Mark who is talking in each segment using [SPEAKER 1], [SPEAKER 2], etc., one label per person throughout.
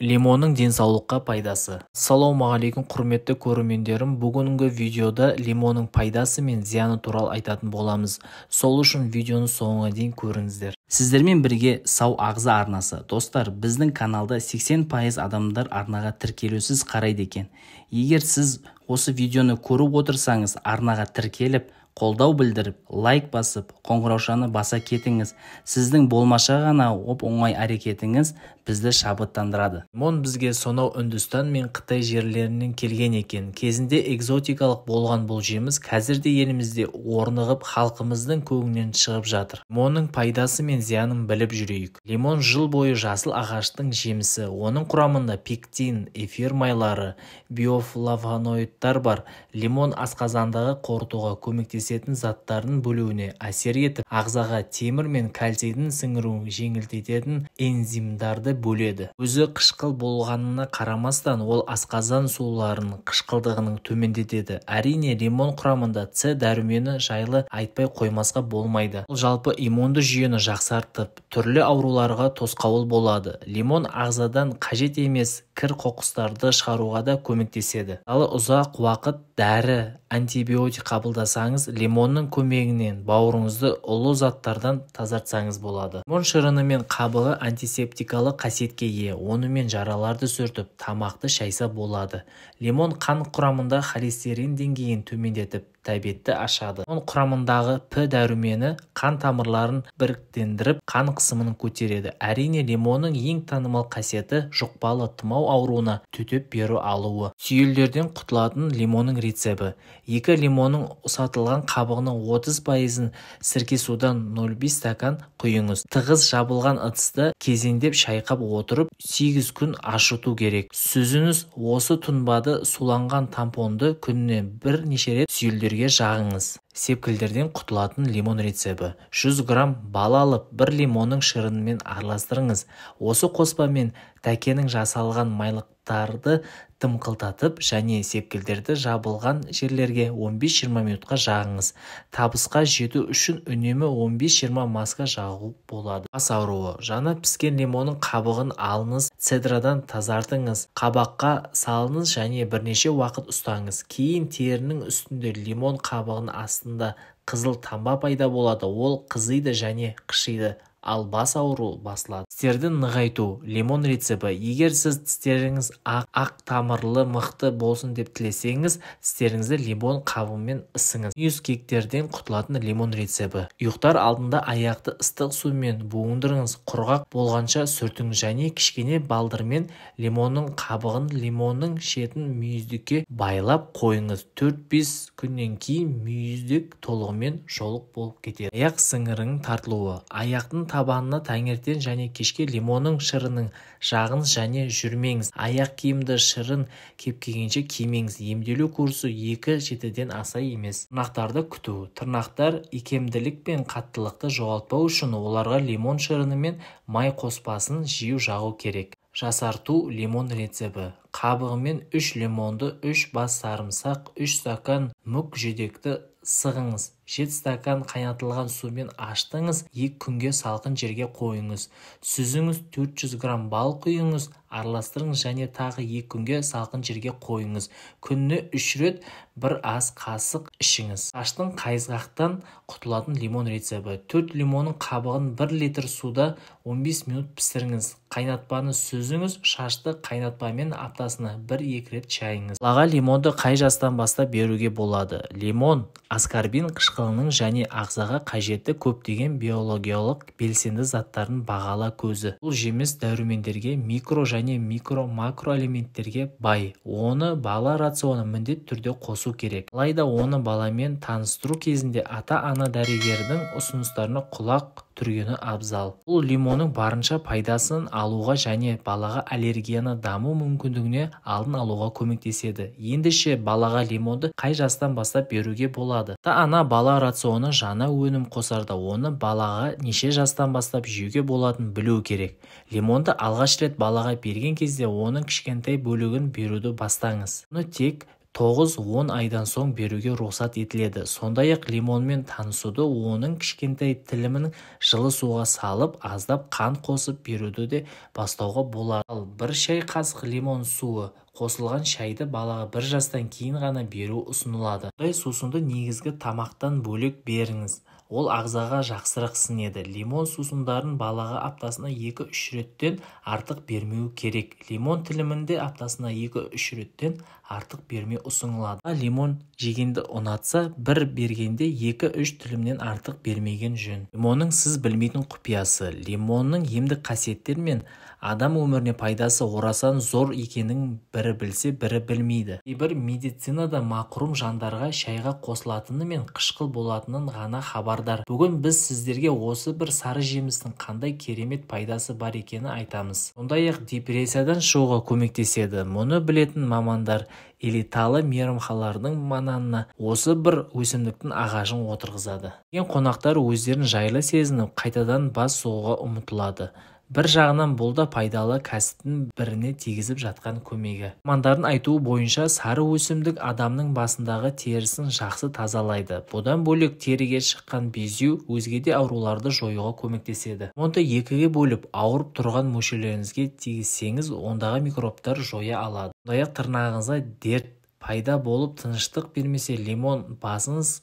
[SPEAKER 1] Лимонның денсаулыққа пайдасы. Ассалаумағалейкум, құрметті көрермендерім. Бүгінгі видеода лимонның пайдасы мен зияны туралы айтатын боламыз. Сол үшін видеоны соңына дейін көріңіздер.
[SPEAKER 2] Сіздермен бірге Сау Ағза арнасы. Достар, біздің каналда 80% адамдар арнаға тіркелусіз қарайды екен. Егер сіз осы видеоны көріп отырсаңыз, арнаға тіркеліп, қолдау білдіріп, лайк басып, қоңыраушаны баса кетіңіз. Сіздің болмаша ғана оп-оңай әрекетіңіз бізді шабыттандырады.
[SPEAKER 1] Лимон бізге сонау Үндістан мен Қытай жерлерінен келген екен. Кезінде экзотикалық болған бұл жеміс қазірде елімізде орнығып, халқымыздың көңілінен шығып жатыр. Лимонның пайдасы мен зиянын біліп жүрейік. Лимон жыл бойы жасыл ағаштың жемісі. Оның құрамында пектин, эфир майлары, биофлавоноидтар бар. Лимон асқазандағы қорытуға көмектесетін заттардың бөлуіне әсер етіп, ағзаға темір мен кальцийдің сіңіруін жеңілдететін энзимдарды бөледі. Өзі қышқыл болғанына қарамастан, ол асқазан суларының қышқылдығын төмендетеді. Әрине, лимон құрамында С дәрумені жайлы айтпай қоймасқа болмайды. Ол жалпы иммунды жүйені жақсартып, түрлі ауруларға тосқауыл болады. Лимон ағзадан қажет емес кір қоқыстарды шығаруға да көмектеседі. Ал ұзақ уақыт дәрі, антибиотик қабылдасаңыз, лимонның көмегінен бауырыңызды улы заттардан тазартсаңыз болады. Лимон шырыны мен қабығы антисептикалық қасиетке ие. Онымен жараларды сүртіп, тамақты шайса болады. Лимон қан құрамында холестерин деңгейін төмендетіп, тәбетті ашады. Лимон құрамындағы П дәрумені қан тамырларын біріктендіріп, қан қысымын көтереді. Әрине, лимонның ең танымал қасиеті жұқпалы тұмау ауруына төтеп беру алуы. Сүйелдерден құтылатын лимонның рецепті. 2 лимонның ұсатылған қабығының 30%-ын сірке судан 0,5 стакан құйыңыз. Тығыз жабылған ыдысты кезеңдеп шайқап отырып, 8 күн ашыту керек. Сүзіңіз. Осы тұнбады суланған тампонды күніне бірнеше рет сүйелдерге жағыңыз. Сепкілдерден құтылатын лимон рецепті. 100 грамм бал алып, бір лимонның шырынымен араластырыңыз. Осы қоспамен тәкенің жасалған майлықтарды дымқылдатып және сепкілдерді жабылған жерлерге 15-20 минутқа жағыңыз. Табысқа жету үшін үнемі 15-20 маска жағу болады. Бас ауруы. Жаңа піскен лимонның қабығын алыңыз, цедрадан тазартыңыз, қабаққа салыңыз және бірнеше уақыт ұстаңыз. Кейін терінің үстінде лимон қабығының астында қызыл тамба пайда болады. Ол қызиды және қышиды, ал бас ауру басылады. Тістерді нығайту. Лимон рецепті. Егер сіз тістеріңіз ақ тамырлы мықты болсын деп тілесеңіз, тістеріңізді лимон қабығымен ысыңыз. Мүйізкектерден құтылатын лимон рецепті. Ұйықтар алдында аяқты ыстық сумен буындырыңыз, құрғақ болғанша сүртіңіз және кішкене балдырмен лимонның қабығын лимонның шетін мүйіздікке байлап қойыңыз. 4-5 күннен кейін мүйіздік толығымен жолық болып кетеді. Аяқ сіңірінің тартылуы. Аяқтың табанына таңертең және кешке лимонның шырынын жағыңыз және жүрмеңіз. Аяқ киімді шырын кепкенше кимеңіз. Емделу курсы 2-7-ден аса емес. Тырнақтарды күту. Тырнақтар икемділік пен қаттылықты жоғалтпау үшін оларға лимон шырыны мен май қоспасын жиі жағу керек. Жасарту лимон рецепті. Қабығымен 3 лимонды, 3 бас сарымсақ, 3 стакан мүк жидекті сығыңыз. 7 стакан қайнатылған сумен аштыңыз, 2 күнге салқын жерге қойыңыз. Сүзіңіз, 400 грамм бал құйыңыз, араластырыңыз және тағы 2 күнге салқын жерге қойыңыз. Күніне 3 рет бір ас қасық ішіңіз. Аштың қайызғақтан құтылатын лимон рецепті. 4 лимонның қабығын 1 литр суда 15 минут пісіріңіз. Қайнатпаны сүзіңіз, шашты қайнатпамен аптасына 1-2 рет шайыңыз. Балаға лимонды қай жастан бастап беруге болады? Лимон аскорбин қышқылының және ағзаға қажетті көптеген биологиялық белсенді заттардың бағалы көзі. Бұл жеміс дәрумендерге, микро және микро-макроэлементтерге бай. Оны бала рационына міндетті түрде қосу керек. Алайда оны баламен таныстыру кезінде ата-ана дәрігердің ұсыныстарына құлақ түргені абзал. Бұл лимонның барынша пайдасын алуға және балаға аллергияны даму мүмкіндігіне алдын алуға көмектеседі. Ендеше балаға лимонды қай жастан бастап беруге болады? Ата-ана бала рационы жаңа өнім қосарда оны балаға неше жастан бастап жеуге болатынын білу керек. Лимонды алғаш рет балаға берген кезде оның кішкентай бөлігін беруді бастаңыз. Оны тек 9-10 айдан соң беруге рұқсат етіледі. Сондай-ақ лимонмен танысуды оның кішкентай тілімін жылы суға салып, аздап қант қосып беруді де бастауға болады. Ал бір шай қасық лимон суы қосылған шайды балаға 1 жастан кейін ғана беру ұсынылады. Бұндай сусынды негізгі тамақтан бөлек беріңіз. Ол ағзаға жақсырақ сіңеді. Лимон сусындарын балаға аптасына 2-3 реттен артық бермеу керек. Лимон тілімінде аптасына 2-3 реттен артық бермеу ұсынылады. Лимон жегенді ұнатса, бір бергенде 2-3 тілімнен артық бермеген жөн. Лимонның сіз білмейтін құпиясы. Лимонның емдік қасиеттері мен адам өміріне пайдасы орасан зор екенін бірі білсе, бірі білмейді. Кейбір медицинада мақұрым жандарға шайға қосылатыны мен қышқыл болатынын ғана хабардар. Бүгін біз сіздерге осы бір сары жемістің қандай керемет пайдасы бар екенін айтамыз. Сондай-ақ депрессиядан шығуға көмектеседі. Мұны білетін мамандар элиталы мейрамханалардың маңына осы бір өсімдіктің ағашын отырғызады. Келген қонақтар өздерін жайлы сезініп, қайтадан бас сұғуға ұмтылады. Бір жағынан бұл да пайдалы кәсіптің біріне тигізіп жатқан көмегі. Мамандардың айтуы бойынша сары өсімдік адамның басындағы терісін жақсы тазалайды. Бұдан бөлек теріге шыққан безеу өзге де ауруларды жоюға көмектеседі. Лимонды екіге бөліп, ауырып тұрған мүшелеріңізге тигізсеңіз, ондағы микробтар жоя алады. Сондай-ақ тырнағыңызға дерт пайда болып тыныштық бермесе, лимон басыңыз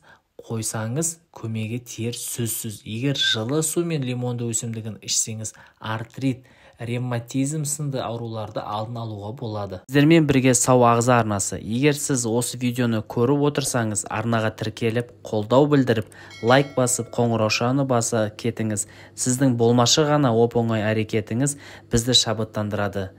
[SPEAKER 1] қойсаңыз көмегі тиер сөзсіз. Егер жылы су мен лимонды өсімдігін ішсеңіз, артрит, ревматизм сынды ауруларды алдын алуға болады.
[SPEAKER 2] Сіздермен бірге Сау ағза арнасы. Егер сіз осы видеоны көріп отырсаңыз, арнаға тіркеліп, қолдау білдіріп, лайк басып, қоңыраушаны баса кетіңіз. Сіздің болмашы ғана оп-оңай әрекетіңіз бізді шабыттандырады.